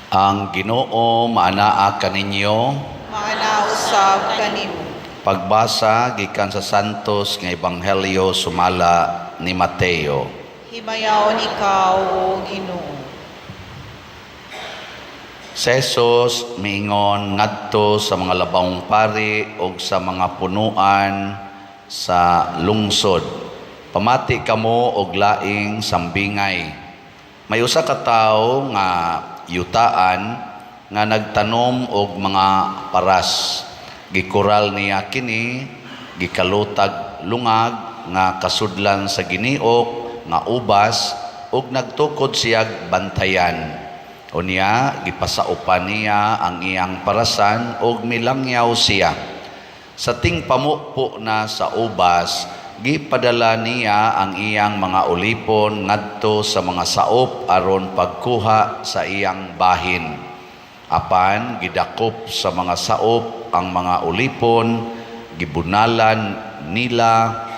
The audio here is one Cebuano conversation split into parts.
Ang Ginoo maanaa kaninyo. Maanaa usab kanimo. Pagbasa gikan sa Santos nga Ebanghelyo sumala ni Mateo. Himayaon ikaw, O Ginoo. Si Jesus miingon ngadto sa mga labawng pari ug sa mga punuan sa lungsod: "Pamati kamo og laing sambingay. May usa ka tawo nga yutaan nga nagtanom og mga paras. Gikural niya kini, gikalutag lungag nga kasudlan sa giniok nga ubas ug nagtukod siyag bantayan. Unya gipasaupan niya ang iyang parasan ug milangyaw siya. Sa tingpamupo na sa ubas, gipadala niya ang iyang mga ulipon ngadto sa mga saop aron pagkuha sa iyang bahin. Apan gidakop sa mga saop ang mga ulipon, gibunalan nila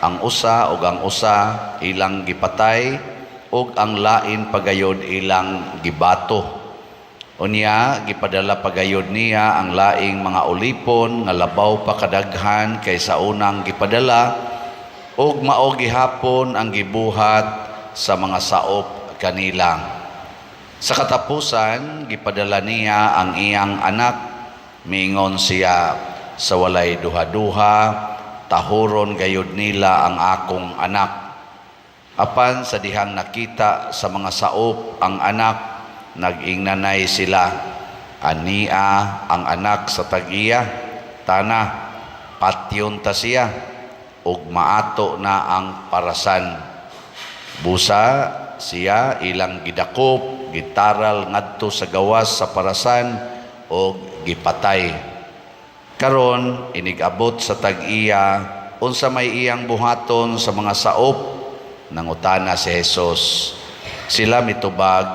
ang usa ug ang usa ilang gipatay ug ang lain pagayod ilang gibato. Unya gipadala pagayod niya ang laing mga ulipon nga labaw pa kadaghan kaysa unang gipadala, ug mao gihapon ang gibuhat sa mga saop kanila. Sa katapusan gipadala niya ang iyang anak. Miingon siya, 'Sa walay duha-duha, tahuron gayud nila ang akong anak.' Apan sa dihang nakita sa mga saop ang anak, nag-ingnanay sila, 'Ania ang anak sa tag-iya, tana, patyon ta siya, ug maato na ang parasan.' Busa siya ilang gidakop, gitaral ngadto sa gawas sa parasan ug gipatay. Karon inig-abot sa tag-iya, unsa may iyang buhaton sa mga saop?" Nangutana si Jesus. Sila mitubag,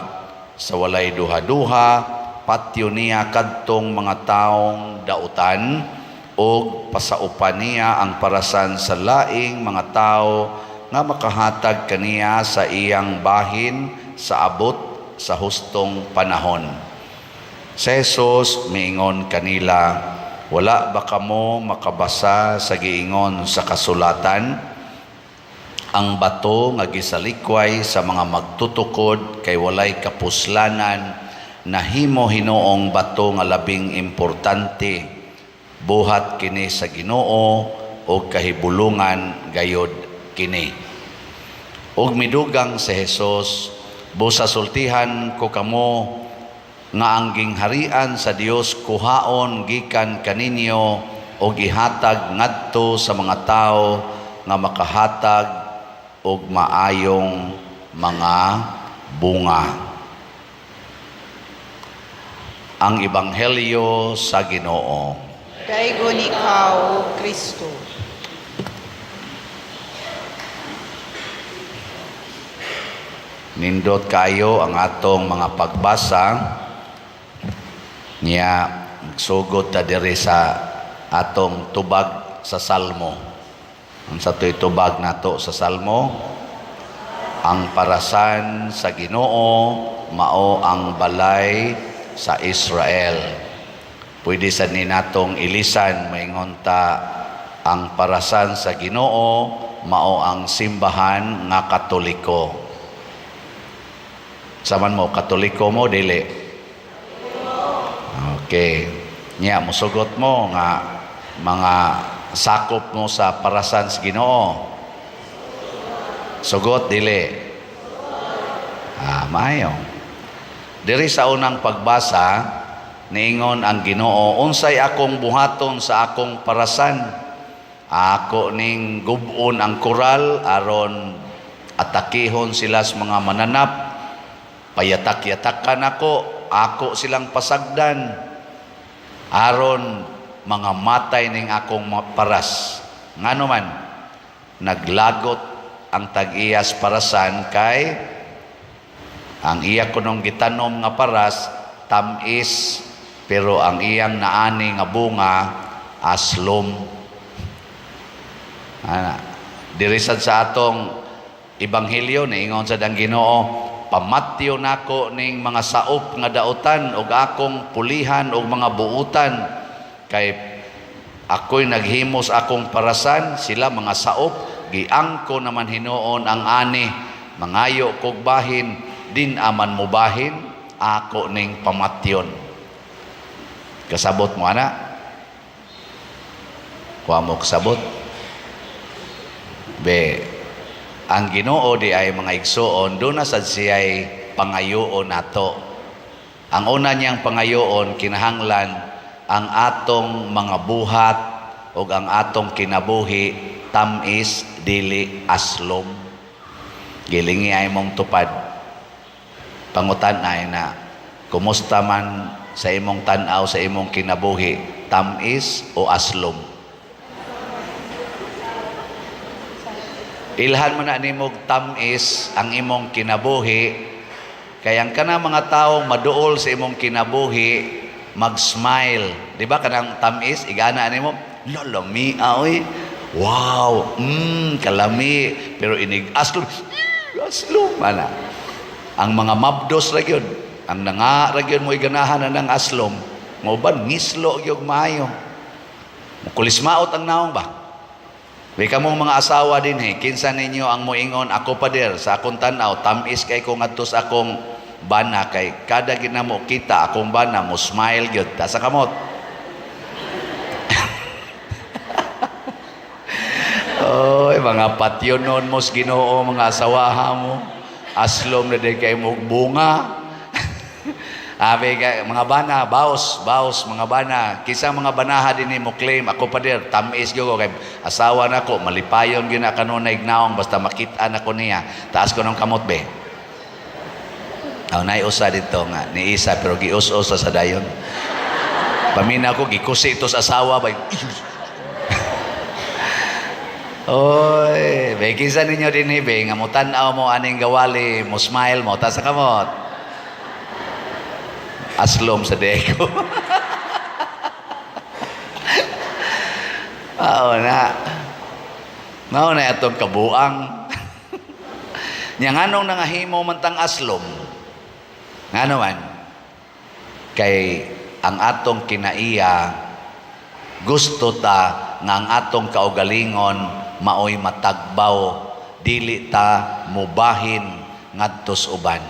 "Sa walay duha-duha, patyon niya kadtong mga taong dautan ug pasaupan niya ang parasan sa laing mga tawo nga makahatag kaniya sa iyang bahin sa abot sa hustong panahon." Si Jesus miingon kanila, "Wala ba kamo makabasa sa giingon sa kasulatan? Ang bato nga gisalikway sa mga magtutukod kay walay kapuslanan, nahimo hinuong bato nga labing importante. Buhat kini sa Ginoo ug kahibulungan gayod kini." Ug midugang si Jesus, "Busa sultihan ko kamo nga ang gingharian sa Dios kuhaon gikan kaninyo ug ihatag ngadto sa mga tawo nga makahatag og maayong mga bunga." Ang Ebanghelyo sa Ginoo. Daygon ikaw, O Kristo. Nindot kayo ang atong mga pagbasa niya. Magsugod ta diri sa atong tubag sa Salmo. Unsa to'y tubag nato sa Salmo? Ang parasan sa Ginoo mao ang balay sa Israel. Pwede sa ni natong ilisan, maingon ta, ang parasan sa Ginoo mao ang simbahan nga Katoliko. Saman mo, Katoliko mo, dili? Okay. Nya, musugot mo nga mga sakop mo sa parasan sa Ginoo. Sugot, dili? Ah, maayo. Diri sa unang pagbasa, niingon ang Ginoo, "Unsay akong buhaton sa akong parasan? Ako ning gub-on ang koral aron atakihon sila sa mga mananap. Payatak-yatakan ako, ako silang pasagdan aron mga matay ning akong paras." Ngano man naglagot ang tag-iyas parasan kay ang iya kunong gitanom nga paras tamis, pero ang iyang naani nga bunga aslom. Ana, diri sad sa atong ebanghelyo, niingon sad ang Ginoo, Pamatyo nako ning mga saop nga dautan ug akong pulihan og mga buutan, kay ako'y naghimos akong parasan, sila mga saop, giangko naman hinuon ang ani. Mangayo kog bahin, din aman mo bahin, ako ning pamatyon. Kasabot mo ana? Kuha mo kasabot? Be, ang Ginoo di ay, mga igsuon, doon na sad siya'y pangayoon nato. Ang una niyang pangayoon, kinahanglan ang atong mga buhat o ang atong kinabuhi tamis, dili aslom. Gilingi ay mong tupad. Pangutan ay na, kumusta man sa imong tan-aw sa imong kinabuhi, tamis o aslom? Ilhan man na nimog tamis ang imong kinabuhi, kay ang kana mga tawo maduol sa imong kinabuhi, mag-smile. Di ba kanang tamis, igana nimo, lalami oy. Wow, kalami. Pero inig aslom, aslom ana. Ang mga mabdos ra gyud, ang nanga ra gyud mo iganahan na ng aslom, mo ngislo gyud maayo. Kulismaot ang naong ba? May kamong mga asawa din eh, kinsa ninyo ang moingon, "Ako, pader, sa akong tan-aw, tamis kay ko ngadto sa akong bana kay kada ginamo kita akong bana mo smile gyud"? Ta sa kamot. Oy, mga patyonon mo sa Ginoo, mga asawaha mo. Aslom na din kay mo bunga. Abi kay mga bana, baos, baos mga bana. Kinsa mga banaha din mo claim, "Ako, pader, tamis gyud ko kay asawa nako, malipayon gyud na kanunay naong basta makita nako niya"? Taas ko ng kamot be. Aw, nay usa dito nga ni isa pero gius-us sa dayon. Pamina ko gikusi ito sa asawa ba. Oy, be, kinsa ninyo din be nga mo tan-aw mo aning gawali, mo smile mo, taas sa kamot? Aslom sa deko. Oo na. Mao na atong kabuang. Nya nganong nangahimo man tang aslom? Ngano man? Kay ang atong kinaiya, gusto ta nga ang atong kaugalingon maoy matagbaw, dili ta mubahin ngadto uban.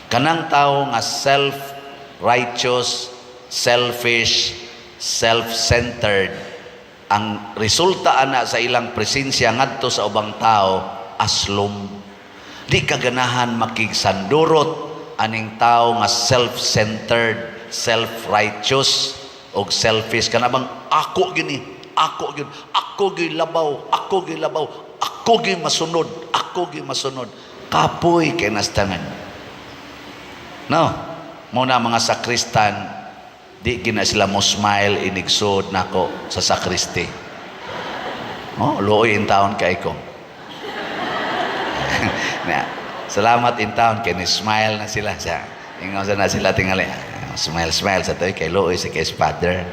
Kanang tawo nga self-righteous, selfish, self-centered, ang resulta ana sa ilang presensya ngadto sa ubang tao, aslom. Di ka ganahan makigsandurot aning tao nga self-centered, self-righteous og selfish. Kana bang ako gini, ako gyud, ako gyud labaw, ako gyud labaw, ako gyud masunod, ako gyud masunod. Kapoy kay nastangan. No, muna mga sakristan, di gina sila mo smile inigsud nako sa sakristi. Oh, luoy in taon kay ko. Na, salamat in taon kay ni smile na sila sa ingon sa na sila tingali. Smile, smile sa toy kay luoy sa kay father.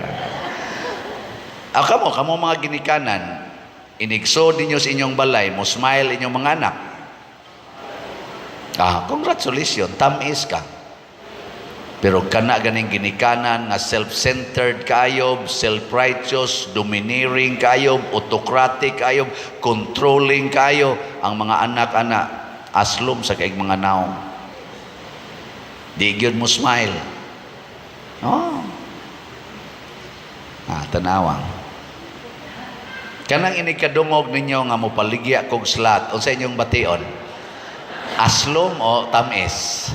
Ah, kamo, kamo mga ginikanan, inigsod ninyo sa inyong balay, mo smile inyong mga anak. Ah, congratulations, tamis ka. Pero kana ganing ginikanan nga self-centered kayo, self-righteous, domineering kayo, autocratic kayo, controlling kayo, ang mga anak-anak aslom sa kay mga naong. Di gyud mo smile. Oh. Ah, tanawang. Kanang inikadungog ninyo nga mopaligya kog slot, unsa inyong bation? Aslom o tamis?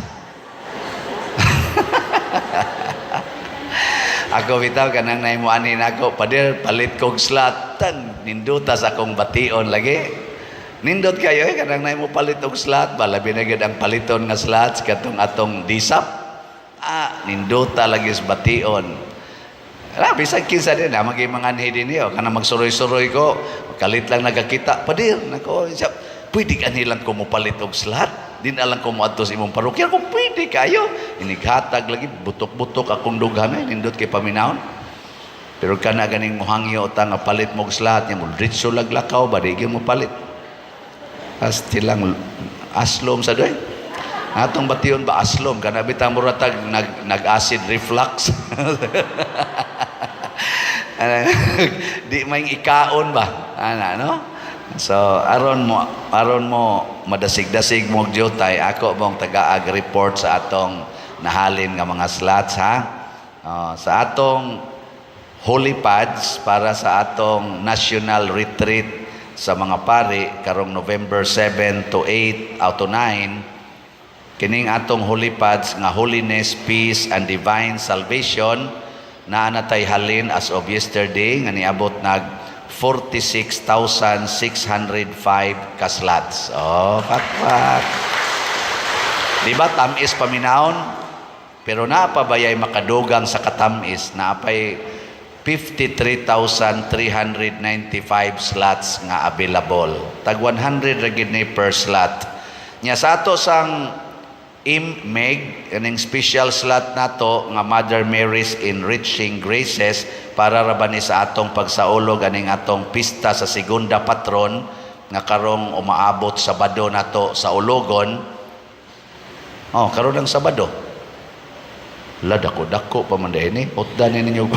Ako bitaw, kanang nahimo ani nako, "Pader, palit kog slot," tan ninduta sa akong bation lagi. Nindot kayo eh, kanang nahimo palit og slot ba, labi na gyud ang paliton nga slots katong atong disap. Ah, nindota lagi sa bation. Ala, bisan kinsa din, na maging mga anhi din niyo. Kanang magsuroy-suroy ko, kalit lang nagakita, "Pader, nako, siya, pwede ka nilang kumupalit og slot? Din alang ko moadto sa imong parokya kung pwede kayo." Inighatag lagi, butok-butok akong dughan eh, nindot kay paminahon. Pero kana ganing muhangyo ta nga palit mo og slot nya mo diretso laglakaw ba, di gyud mo palit. Asti lang, aslom sa doy. Atong bation ba, aslom kana bitaw, mura tag nag acid reflux. Ana, di may ikaon ba ana, no? So aron mo madasig-dasig mo og diutay, ako mong tagaag report sa atong nahalin nga mga slots, ha. Oh, sa atong holy pads para sa atong national retreat sa mga pari karong November 7 to 8 out to 9, kining atong holy pads nga Holiness, Peace and Divine Salvation, naa na tay halin as of yesterday nga niabot nag 46,605 ka slots. Oh, pakpak. Di ba tamis paminawon? Pero naa pa bayay makadugang sa katamis? Naa pay 53,395 slots nga available. Tag 100 ra gid ni per slot. Nya sa ato sang IMMEG, kaning special slot nato nga Mother Mary's Enriching Graces, para ra ba ni sa atong pagsaulog aning atong pista sa Segunda Patron nga karong umaabot Sabado nato sa Ologon. Oh, karon ang Sabado. La, dako dako pa man ni. Utdan ni ninyo.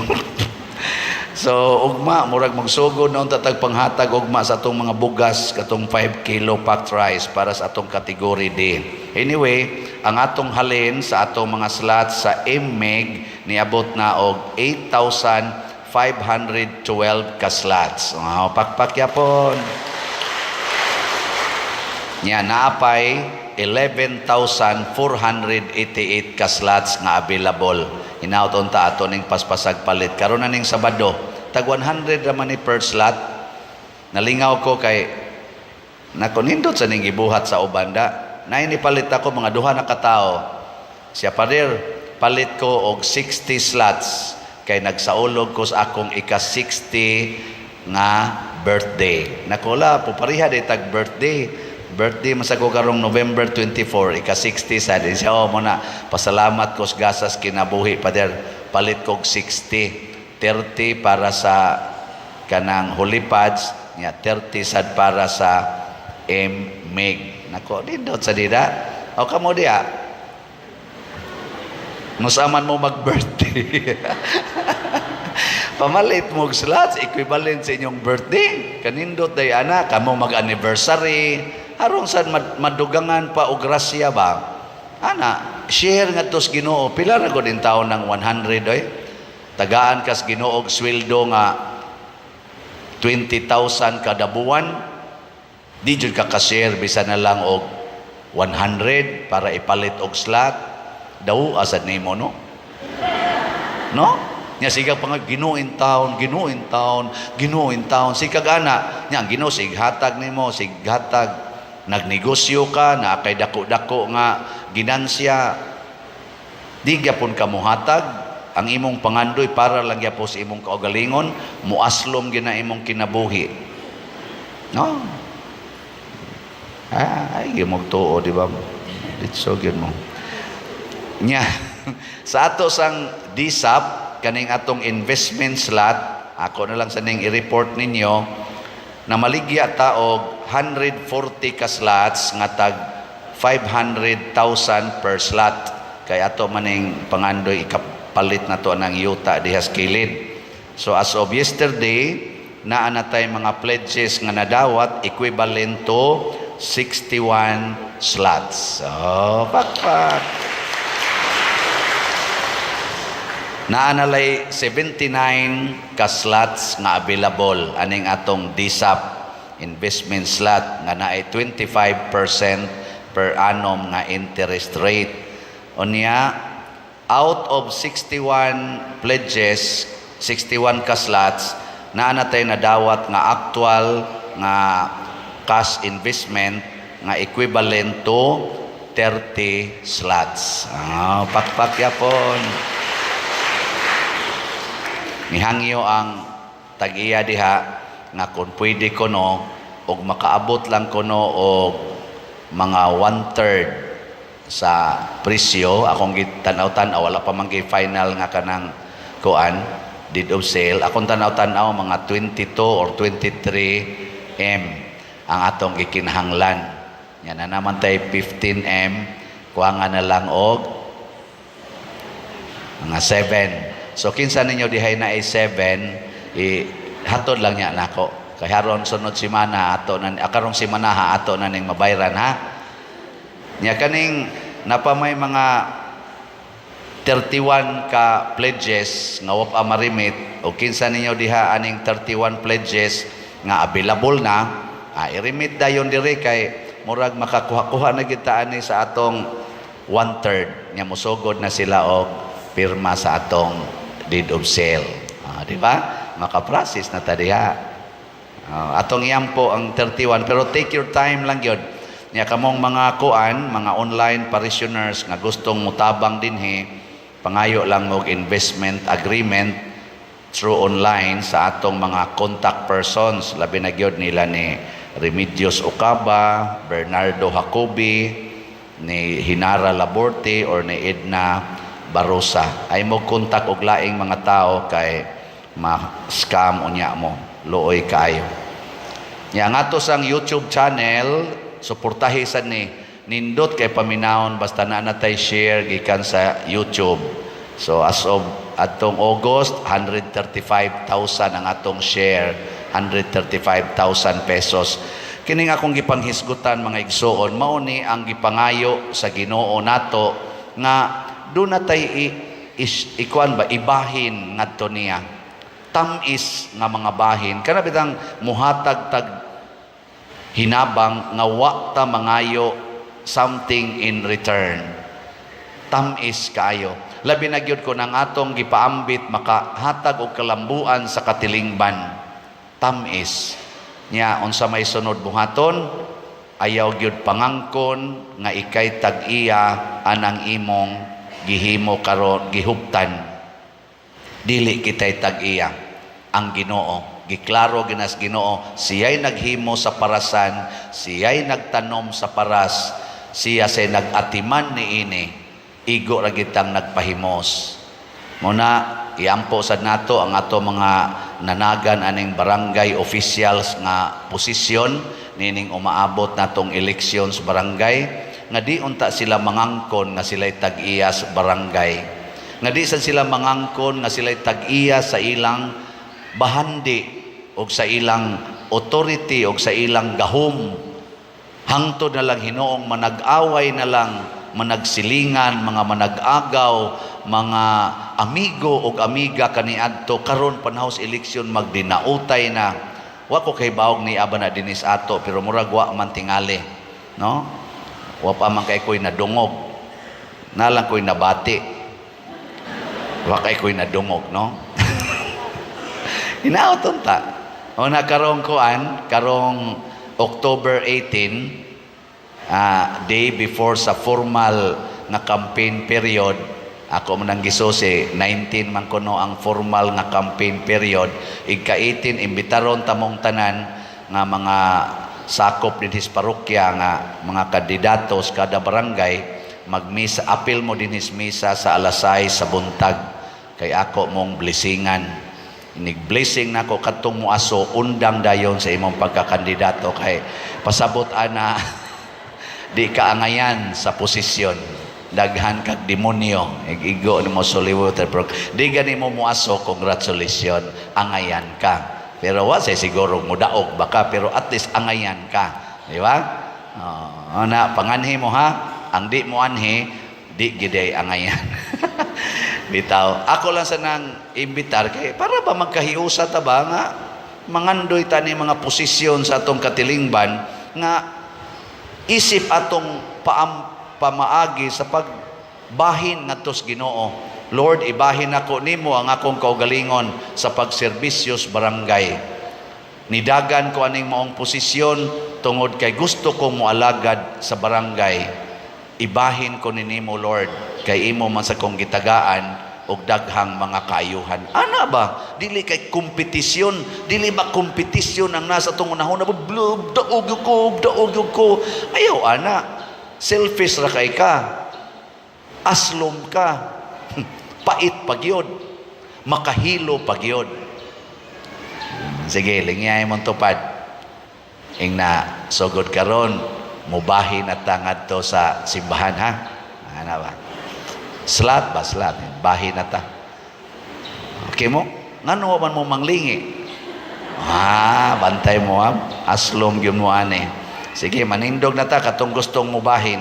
So ugma murag magsugod na unta tag panghatag ugma sa atong mga bugas, katong 5 kilo packed rice para sa atong category D. Anyway, ang atong halin sa atong mga slots sa MMEG niabot na og 8,512 ka slots. Oh, pakpak yapon. Nya naapay 11,488 ka slots nga available. Hinaut unta ato ning paspasag palit. Karon na ning Sabado, tag 100 ra man ni per slot. Nalingaw ko kay nako, nindot sa ning gibuhat sa uban da. Nay ni palit ako mga duha na katao. Siya, "Pader, palit ko og 60 slots kay nagsaulog ko sa akong ika-60 nga birthday." Nakola, pupariha day tag birthday. Birthday man sa ko karong November 24, ika-60 sa din siya. "Oh, mo na, pasalamat ko sa gasas kinabuhi, pader, palit kog 60. 30 para sa kanang holy pads, nya 30 sad para sa MMEG." Nako, nindot sa dida. O kamo diya, musaman mo mag-birthday, pamalit mo og slots equivalent sa inyong birthday. Kanindot day ana, kamo mag-anniversary, harong sad madugangan pa og grasya ba? Ana, share nga tos Ginoo. Pila ra gud in taon ng 100 oy? Tagaan kas Ginoo og sweldo nga 20,000 kada buwan. Di jud ka ka-share bisan na lang og 100 para ipalit og slot? Daw asad nimo, no? No? Nya sige pa nga, "Ginoo in town, Ginoo in town, Ginoo in town." Sikag ana, nya ang Ginoo sig hatag nimo, sig hatag. Nagnegosyo ka, na kay dako-dako nga ginansya. Di gyapon ka muhatag. Ang imong pangandoy para lang gyapon sa imong kaugalingon, muaslom gina imong kinabuhi. No? Ah, ay gyud tuo, di ba? Ditso gyud mo. Nya sa ato sang DSAP, kaning atong investment slot, ako na lang sa ning i-report ninyo na maligya ta og 140 ka slots nga tag 500,000 per slot kay ato maning pangandoy ikapalit na to ng yuta diha sa kilid. So as of yesterday, naa na tay mga pledges nga nadawat equivalent to 61 slots. Oh, pakpak. Naa na lay 79 ka slots nga available aning atong DSAP investment slot nga naay 25% per annum nga interest rate. Unya, out of 61 pledges, 61 ka slots, naa na tay nadawat nga actual nga cash investment nga equivalent to 30 slots. Ah, pakpak yapon. Nihangyo ang tag-iya diha nga kung pwede kono og makaabot lang kono og mga one-third sa presyo. Akong gitanaw-tanaw, wala pa man gi final nga kanang kuan, deed of sale. Akong tanaw-tanaw, mga 22 or 23 M ang atong gikinahanglan. Yan na naman tay 15 M. Kuha na lang og mga 7. So kinsa ninyo dihay na ay 7, i hatod lang niya nako. Kay haron sunod simana ato na, karong simana ha, ato na ning mabayran ha. Nya kaning napamay mga 31 ka pledges nga wa pa ma-remit, o kinsa ninyo diha aning 31 pledges nga available na, i-remit dayon diri kay murag makakuha-kuha na gid ta ani sa atong one third nya mosugod na sila og pirma sa atong deed of sale. Di ba? Maka-process na ta diha. Atong iyampo ang 31, pero take your time lang gyud. Nya kamong mga kuan, mga online parishioners nga gustong mutabang dinhi, pangayo lang mo og investment agreement through online sa atong mga contact persons, labi na gyud nila ni Remedios Ocaba, Bernardo Jacobi, ni Hinara Laborte or ni Edna Barosa. Ay mo contact og laing mga tao kay ma-scam unya mo. Luoy kaayo. Nya ang ato sang YouTube channel, suportahi sad ni, nindot kay paminawon basta na natay share gikan sa YouTube. So as of atong August, 135,000 ang atong share, 135,000 pesos. Kining akong gipanghisgutan, mga igsuon, mao ni ang gipangayo sa Ginoo nato nga do na tay ikuan ba, ibahin ngadto niya. Tamis nga mga bahin kana bitang muhatag tag hinabang nga wa ta mangayo something in return. Tamis kaayo, labi na gyud kon ang atong gipaambit makahatag og kalambuan sa katilingban. Tamis nya. Unsa may sunod buhaton? Ayaw gyud pangangkon nga ikay tag-iya anang imong gihimo karon, gihuptan. Dili kitay tag-iya, ang Ginoo. Giklaro ginas Ginoo, siya'y naghimo sa parasan, siya'y nagtanom sa paras, siya say nag-atiman niini, igo ra gitang nagpahimos. Muna iampo sad nato ang ato mga nanagan aning barangay officials nga posisyon nining umaabot natong elections barangay, nga di unta sila mangangkon nga sila'y tag-iya sa barangay, nga di sad sila mangangkon nga sila'y tag-iya sa ilang bahandi o sa ilang authority o sa ilang gahom. Hangtod na lang hinoong manag-away na lang, managsilingan, mga manag-agaw, mga amigo og amiga kaniadto karon panahon sa eleksyon magdinautay na. Wa ko kay bawog ni aba na dinis ato, pero murag wa man tingali, no? Wa pa man kay ko'y nadungog, nalang ko'y nabati, wa kay ko'y nadungog, no? Hinaot unta o na karong kuan, karong October 18, day before sa formal nga campaign period. Ako man ang gisusi, 19 man kuno ang formal nga campaign period. Igka 18, imbitaron tamong tanan nga mga sakop dinhis parokya nga mga kandidato sa kada barangay, magmisa, apil mo dinhis misa sa alas 6 sa buntag kay ako mong blessingan. Inig blessing nako kadtong muaso, undang dayon sa imong pagkakandidato kay pasabot ana di ka angayan sa posisyon, daghan kag demonyo, igo nimo suliwot, pero di gani mo muaso, congratulations, angayan ka. Pero wa say siguro mudaog baka, pero at least angayan ka, di ba? Oh, na panganhi mo ha. Ang di mo anhi, di giday angayan. Bitaw ako lang sa nang imbitar kay para ba magkahiusa ta ba nga mangandoy ta ni mga posisyon sa atong katilingban nga isip atong pamaagi sa pagbahin ngadto sa Ginoo. Lord, ibahin ako nimo ang akong kaugalingon sa pagserbisyo sa barangay. Nidagan ko aning maong posisyon tungod kay gusto kong moalagad sa barangay. Ibahin ko ni nimo, Lord, kay imo man sa kong gitagaan og daghang mga kaayuhan. Ana ba? Dili kay kompetisyon, dili ba kompetisyon ang nasa tong unahon na blub, daog ko, daog ko. Ayaw ana. Selfish ra kay ka. Aslom ka. Pait pagyod. Makahilo pagyod. Sige, lingyay mong tupad. Ing na sugod karon, mubahin at tangad to sa simbahan ha. Ana ba? Slat ba, slat? Bahin na ta. Okay mo? Ngano man mo manglingi? Ah, bantay mo ha. Aslom gyud mo ani. Sige, manindog na ta katong gustong mubahin.